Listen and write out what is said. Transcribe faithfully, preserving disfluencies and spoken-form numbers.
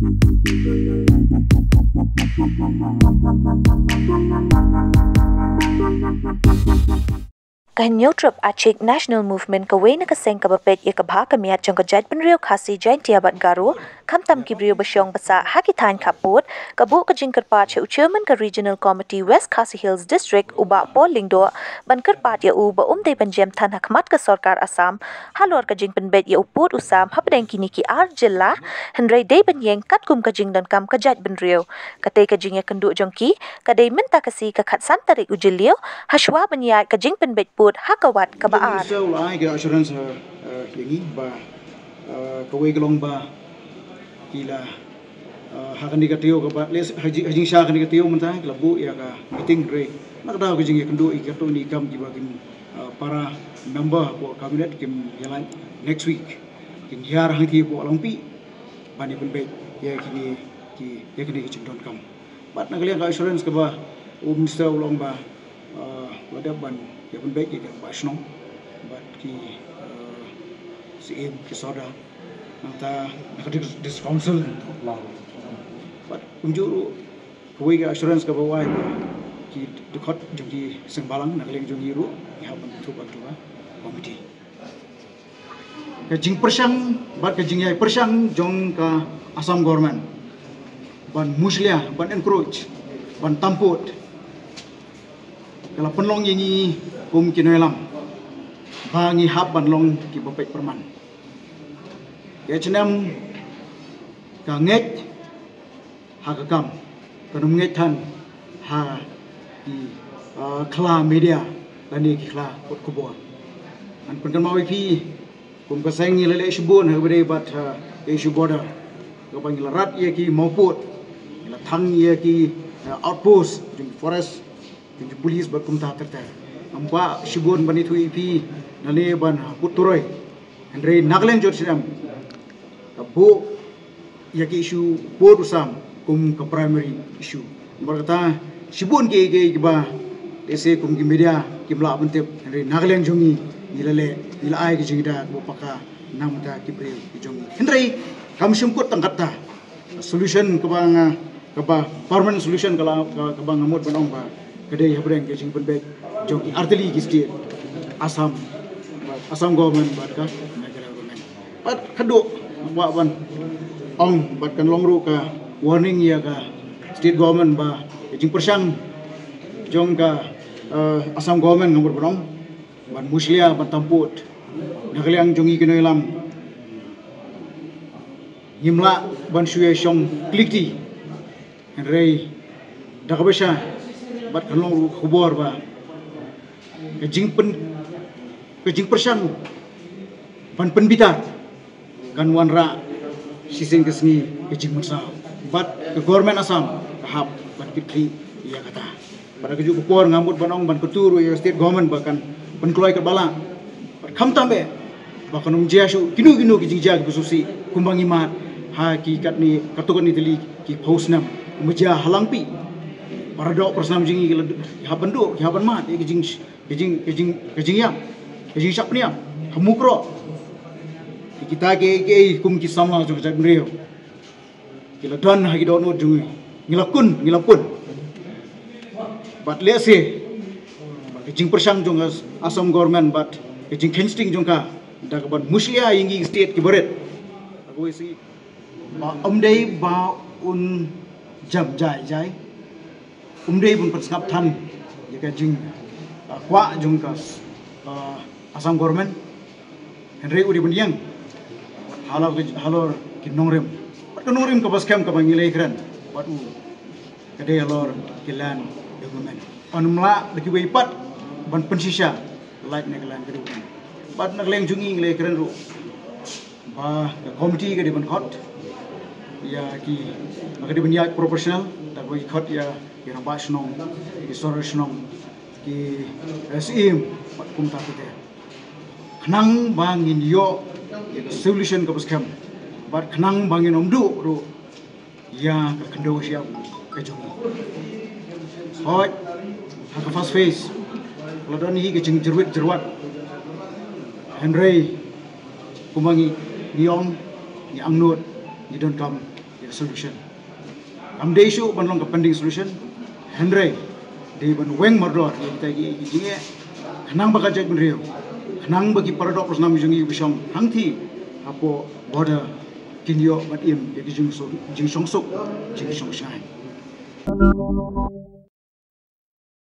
Ka Hynñiewtrep Achik National Movement, kawei na ka seng kaba peit ïa ka bha ka miat jong ka jaitbynriew Khasi, Jaintia bad Garo, khamtam ki briew ba shong ba sah ha ki thaiñ khappud, ka buh ka jingkyrpad sha u Chairman ka Regional Committee West Khasi Hills District, u Bah Paul Lyngdoh, ban kyrpad ïa u ba um dei ban jem than ha khmat ka sorkar Assam halor ka jingpynbeit ïa u pud u sam hapdeng kine ki ar jylla, hynrei dei ban ïeng katkum ka jingdonkam ka jaitbynriew. Katei ka jingïakynduh jong ki ka dei mynta ka sngi ka khatsan tarik u Jylliew, hashwa ban ïaid ka jingpynbeit pud ha ka wat kaba ar. Minister u la ai ka assurance, eh, eh, ïa ngi ba, eh, kawei ka long ba ki la, eh, ha kane ka taïew kaba, ha jing, ha jingshisha kane ka taïew mynta ki la buh ïa ka meeting, hynrei na ka daw ka jingïakynduh ïa ki katto katne ki kam kiba kin, eh, para member hapoh cabinet kin ïalait next week, kin hiar hangtei hapoh Longpih ban ïa pynbeit ïa kine ki, ïa kine ki jingdonkam. Bad na ka liang ka assurance kaba u minister u la ong ba, uh, la dep ban ïa pynbeit ïa ka Bah Shnong bad ki, uh, Syiem ki Sordar, nangta na ka dis-, District Council. Bad kumjuh ruh kawei ka assurance kaba u ai ba ki dkhot jong ki seng balang na ka liang jong ngi ruh ngi hap ban bynta bad ka committee. Ka jingpyrshang bad ka jingïai pyrshang jong ka Assam Government ban mushlia, ban encroach, ban tampud, ka la pynlong ïa ngi kum ki nongïalam ba ngi hap ban long kiba peit pyrman. Ka H N M ka ngeit ha ka kam, kan ym ngeit than ha ki, ah, khla media lane ki khla kot khubor. Ngan pynkynmaw ïa phi, kum ka seng ngi la leh shibun ha kaba ïadei bad, ah, issue border, kaba ngi la rat ïa ki mawpud, ngi la thang ïa ki, ah, outpost jong ki forest, jong ki police bad kumta ter ter. Ngam kwah shibun ban ïathuh ïa phi lane ban put turoi. Hynrei na ka liang jong H N M ka buh ïa ki issue pud u sam kum ka primary issue. Namar kata shibun kiei kiei kiba lehse kum ki media kim lah ban tip, hynrei na ka liang jong ngi, ngi la leh, ngi la ai ka jingïada kaba paka na ka bynta ki briew ki jong ngi. Hynrei kam shym kut tang katta. Solution kaba nga, kaba permanent solution ka la, ka, kaba nga mut ban ong ba ka dei hapdeng ka jingpynbeit jong ki artylli ki state, Assam, Assam Government bad ka Meghalaya Government. Bad khatduh nga kwah ban ong bad kan long ruh ka warning ïa ka state government ba ka jingpyrshang jong ka, eh, Assam Government nga mut ban ong ban mushlia, ban tampud na ka liang jong ngi ki nongïalam. Ngim lah ban shu ïashong klik ti. Hynrei da kaba sha bad kan long ruh khubor ba ka jingpyn, ka jingpyrshang ban pynbitar kan wanrah shisien ka sngi ka jingmynsaw. Bad ka Government Assam ka hap ban kit khlieh ïa kata. Bad ha kajuh ka por nga mut ban ong ban kyntu ruh ïa ka state government ba kan pynkloi katba lah. Bad khamtam eh ba kan ym jia shuh kino kino ki jingjia kiba sngewsih kumba ngi mad ha ki katne, katto katne tylli ki phew snem kumba jia ha Langpih. Para doh para snam jong ngi ki la, ki hap ban duh, ki hap ban mad ïa ki jing, ki jing, ki jing, ki jingïap, ki jingshah pynïap ha Mukroh. Kita kiei kiei kum ki samla jong ka jaitbynriew ki la don ha ki dohnud jong ngi. Ngi la kun, ngi la pun. Bad lehse ka jingpyrshang jong ka Assam Government bad ka jingkheiñ sting jong ka da kaban mushlia ïa ngi state kiba rit. Ba ym dei ba un jam jai jai. Um dei ban pynsngap than ïa ka jing, ah, kwah jong ka, ah, Assam Government. Hynrei u dei ban ïeng halor ki, halor ki nongrim. Bad ka nongrim kaba skhem kaba ngi la ïakren bad u ka dei halor ki land agreement. Ym lah da kiwei pat ban pynshisha lait na ka land agreement. Bad na ka liang jong ngi ngi la ïakren ruh ba ka committee ka dei ban khot ïa ki, ka dei ban ïa professional, ta ba ki khot ïa ki rangbah shnong, ki sordar shnong, ki, eh, Syiem bad kumta kumta. Khnang ba ngin ïoh ïa ka solution kaba skhem bad khnang ba ngin ym duh ruh ïa ka khyndew shyiap ka jong ngi. Hooid, ha ka first phase la don hi ka jingjyrwit jyrwat. Hynrei kumba ngi, ngi ong, ngi angnud, ngi donkam ïa ka solution. Kam dei shuh ban long ka pending solution, hynrei dei ban weng mardor ïa kita ki, ki jingeh, khnang ba ka jaitbynriew, khnang ba ki para doh para snam jong ngi ba shong hangthie hapoh border kin ïoh ban im ïa ki jingsuk, jingshong suk, jingshong shngaiñ.